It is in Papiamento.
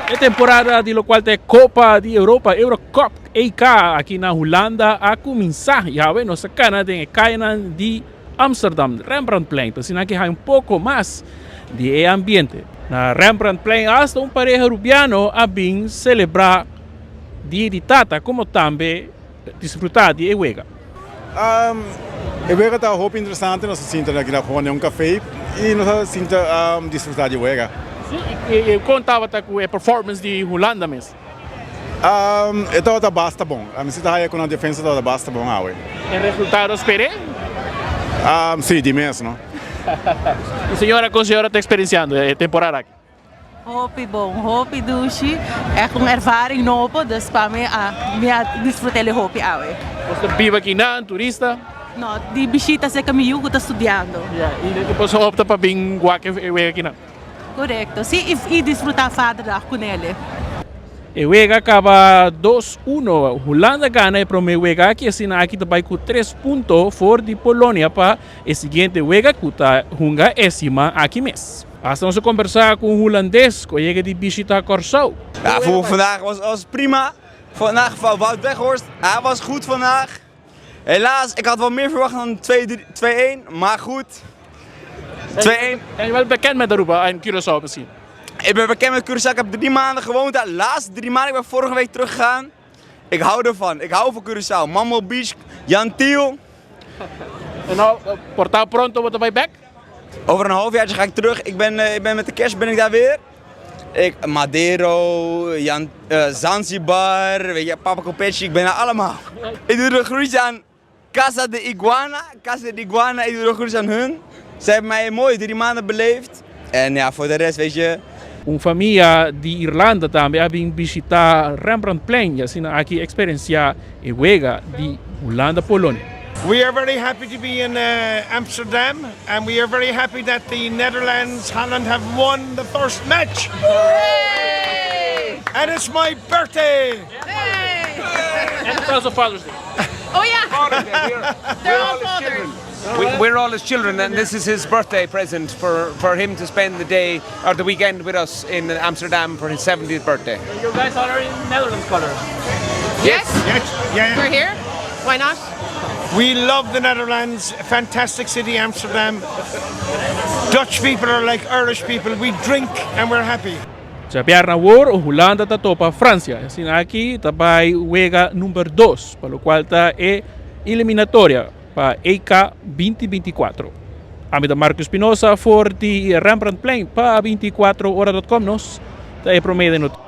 E temporada di lokual ta e Kopa di Europa, Eurocup, EK, aki na Hulanda a kuminsá. I awe nos a kana den e kayanan di Amsterdam, Rembrandtplein, pa asina ke haña un poko mas di e ambiente. Na Rembrandtplein asta un pareha Rubiano a bin selebrá Dia di Tata komo tambe disfrutá di e wega. E wega ta hopi interesante, nos a sinta aki na pone un café y nos a sinta disfruta di e wega. Sí, y con tabata cu e performance di Hulanda mes? E tabata basta bon, mi si ta haya cu nan defensa tabata basta bon awe. E resultado sper'é? Sí, di mes no. Y señora, con señora ta experienciando e temporada aki? Hopi bon, hopi dushi, echt un ervaring nobo, dus pa mi a mi a disfrut'el hopi awe. Bos ta biba akinan, turista? No, di bishita serka mi yu ku ta studiando. Ya, i bos a opta pa bin wak e wega akinan? Korekto, si, i disfruta Vaderdag ku nele. E wega kaba dos uno, Hulanda gana e prome wega aki, asina aki ta bai ku tres punto for di Polonia pa e siguiente wega ku ta hunga e siman aki mes. Hasta nos a kombersá ku un hulandes ku a yega di bishitá Kòrsou. Ja, voor vandaag was was prima. Vandaag van Wout Weghorst. Hij was goed vandaag. Helaas, ik had wel meer verwacht dan 2-1, maar goed. 2-1. Ben je wel bekend met Aruba en Curaçao misschien? Ik ben bekend met Curaçao. Ik heb 3 maanden gewoond daar. De laatste 3 maanden. Ik ben vorige week teruggegaan. Ik hou ervan. Ik hou van Curaçao. Mambo Beach, Jan Thiel. En nou, por ta pronto bo ta bai bek? Over een half jaartje ga ik terug. Ik ben met de kerst ben ik daar weer. Ik, Madero, Jan, Zanzibar, weet je, Papa Copechi, ik ben daar allemaal. Ik doe de groetjes aan Casa de Iguana. Casa de Iguana, ik doe de groetjes aan hun. Ze hebben mij een mooie 3 maanden beleefd. En ja, voor de rest, weet je. Un famia di Irlanda tambe a bin bishitá Rembrandtplein i asina aki eksperensiá e wega di Hulanda-Polonia. We are very happy to be in Amsterdam and we are very happy that the Netherlands, Holland have won the first match. And it's my birthday! And it's also Father's Day. Oh yeah! They're all fathers. We're all his children, and this is his birthday present for him to spend the day or the weekend with us in Amsterdam for his 70th birthday. You guys are in Netherlands colors. Yes, Yes, yeah. we're here. Why not? We love the Netherlands, fantastic city, Amsterdam. Dutch people are like Irish people. We drink and we're happy. Djabièrnè awor, Hulanda ta topa Fransia. Asina aki ta bai wega number 2, pa lokual ta e eliminatoria pa EK 2024. Ami ta Marco Espinosa for di Rembrandtplein pa 24ora.com, nos ta e promé den notisia.